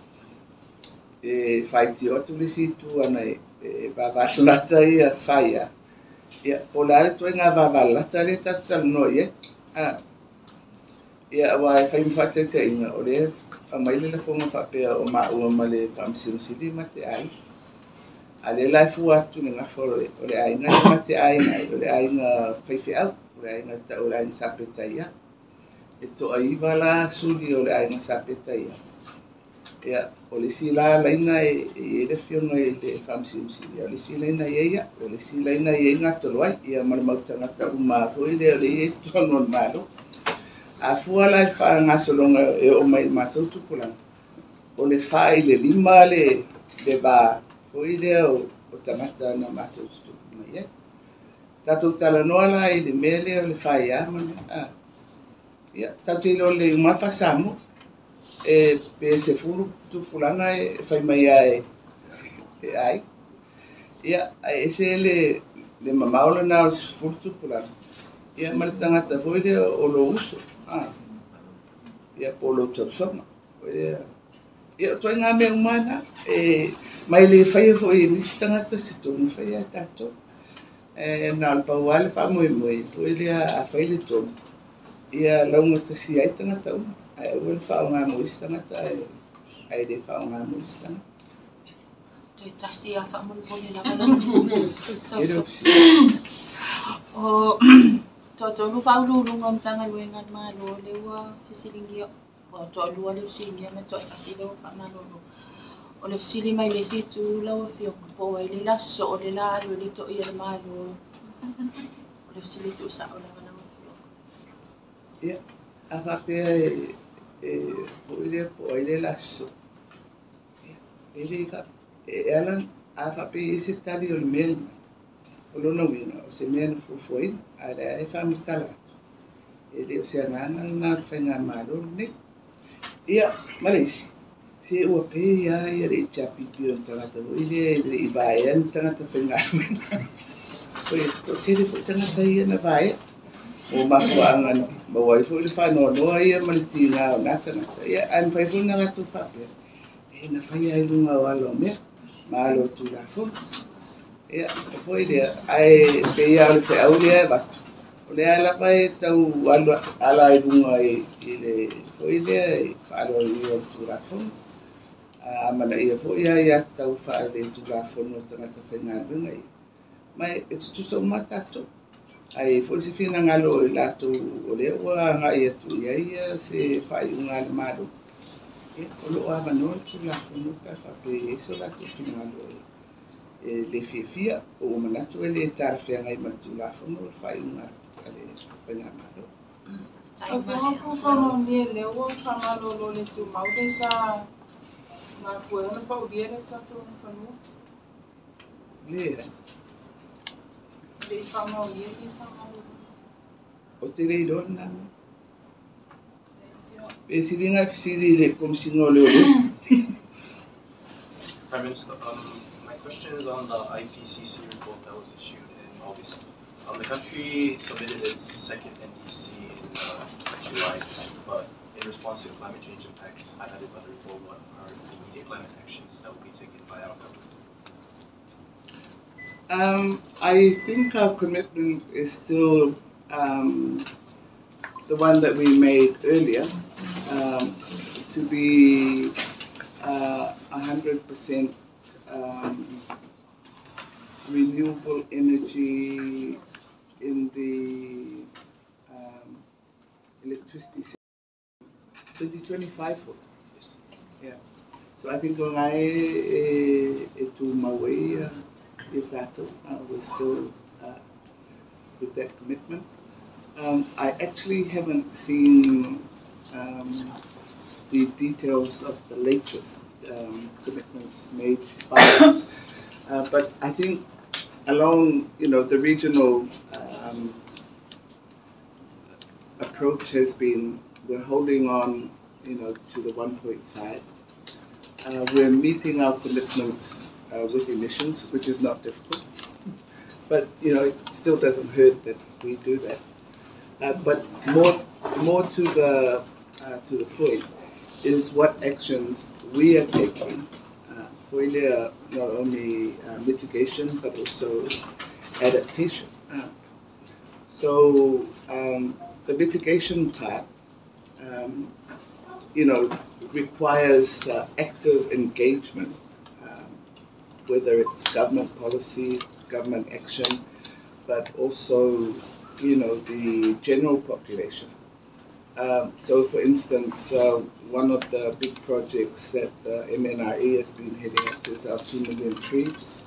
e faitio atu le isi itu ana e vavalalata ia faia. Ia, po o le a le ituaiga vavalalata lea tatou talanoa i ai. Ia, aua e fai ma faataitaiga, o lea aumai le lafoga faapea o maua ma le Faamasino Sili ma te aiga. A lea la e fua atu le gafa o le aiga lea ma te aiga ai, o le aiga faifeau, o le aiga tau o le aiga Sapetaia. E toaiva la suli o le aiga Sapetaia. Ia, o le isi la laina e i ai le Afioga i le Faamasino Sili, o le isi laina i ai ia, o le isi laina i ai Gatoloai, ia ma le mau tagata uma foi lea o le i ai totonu o le Malo. A fua la i le faagasologa e oo mai i le matou tupulaga, o le 4 i le 5 le va foi lea o tagata na matou tutupu mai ai. Tatou talanoa la i le mea lea o le faia ma le ia, tatou te iloa lelei uma faa-Samoa. E pe 10 tupulaga e fai mai ai e ai. Ia, ae ese le mamao lena o le 10 tupulaga, ia ma le tagata foi lea o lou uso, ia po o lou tausoga. Ia, o ituaiga mea uma na, e mai le faia foi e nisi tagata se tonu faia e tatou. E na o le pau lava le faamoemoe foi lea a fai le tonu, ia laugatasi ai tagata uma, ae aua le faaaoga mo isi tagata ae le faaaoga mo isi tagata. Toe tasi a faamolemole lava lau E le o O toatolu faauluuluga o Matagaluega a le Malo lea ua fesiligia, ua toalua le fesiligia ma toatasi lea ua faamalolo. O le fesili mai le isi itu lau afioga, po o ai le aso o le la alu ai le to'i a le Malo. O le fesili tuusao lava lau afioga. Ia, a faapea e foi lea po o ai le aso. Ia, e le e ala a faapea i se tali o le mea lena. O lona uiga, o se mea na fuafuaina, ae lea e faamatala atu. E le o se agaga lena o le faigamalo lenei. Ia, ma le isi, se ua pei lava ia le HRPP o le tagata foi lea e le i vaea ni tagata faigaluega. Oi, toatele foi tagata ia na vaea. O mafuaaga na maua ai foi le faanoanoa ia ma le tiga o na tagata. Ia, ae mafai foi ona latou faapea, e na faia ai luga o ala o mea, ma ala o Tulafono. Ia, foi lea, ae pei lava o le feau lea e avatu. O lea lava e tau ala ai luga i le foi lea e faaaloalogia o le Tulafono. A amanaia foi ia tau faale-Tulafono o tagata faigaluega ia. Ma e tutusa uma tatou. Ae foi se finagalo i latou o lea ua agai atu i ai ia se faaiuga a le Malo. Ia, o loo avanoa le Tulafono pe a faapea e i ai so latou finagalo e le fiafia o ua manatu e le talafeagai ma le Tulafono le faaiuga a le faigamalo. Afioga po faamaonia lea ua faamalolo le tumau le sa mafua ai ona paulia le tatou fanua. Le Le i faamaonia le faamalolo. O te le iloa lena mea. Pe siliga e fesili i le Komesina o Leoleo. Prime Minister, my question is on the IPCC report that was issued in August. The country submitted its second NDC in July, but in response to the climate change impacts highlighted by the report, what are the immediate climate actions that will be taken by our government? I think our commitment is still the one that we made earlier, to be 100% renewable energy in the electricity sector. 2025. Yes. Yeah. So I think o ngai e tu mauai i tātou, we're still with that commitment. I actually haven't seen the details of the latest commitments made by us, but I think along, the regional approach has been we're holding on, to the 1.5. We're meeting our commitments with emissions, which is not difficult, but it still doesn't hurt that we do that. But more to the point is what actions we are taking, not only mitigation but also adaptation. So the mitigation part, requires active engagement, whether it's government policy, government action, but also, the general population. So, for instance, one of the big projects that the MNRE has been heading up is our 2 million trees.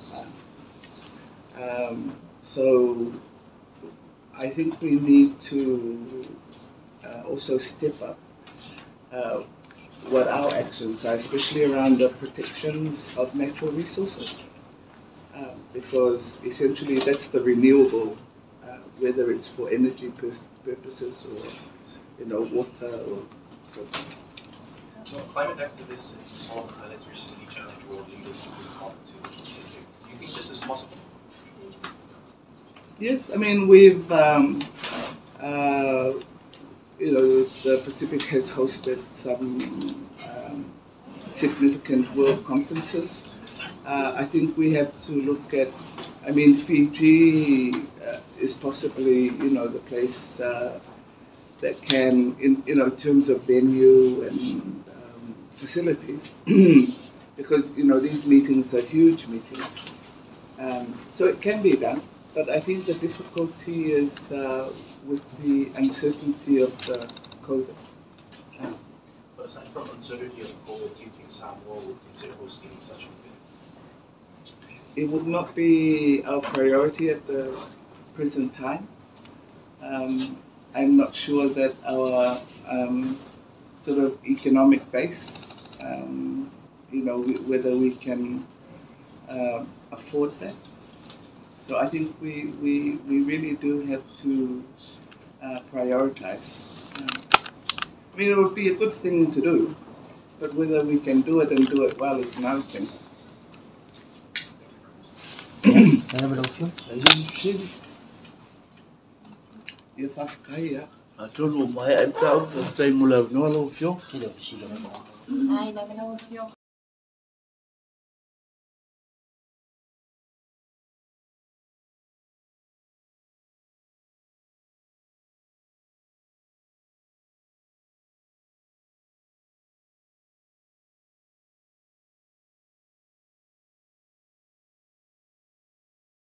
So, I think we need to also step up what our actions are, especially around the protections of natural resources, because essentially that's the renewable, whether it's for energy purposes or water or so forth. So climate activists in the Solomon Islands recently challenged world leaders to COP to the Pacific. Do you think this is possible? Yes, I mean, we've, you know, the Pacific has hosted some significant world conferences. I think we have to look at, I mean, Fiji is possibly, you know, the place that can, in, you know, in terms of venue and facilities, because, you know, these meetings are huge meetings. So it can be done, but I think the difficulty is with the uncertainty of the COVID. But aside from uncertainty of COVID, do you think Samoa would consider hosting such an event? It would not be our priority at the present time. I'm not sure that our sort of economic base, you know, whether we can afford that. So I think we really do have to prioritize. I mean, it would be a good thing to do, but whether we can do it and do it well is another thing. Ia whakakai, ia. Atonu mai ai tau, o tai mula noa lau fio. Ai, la mena o fio.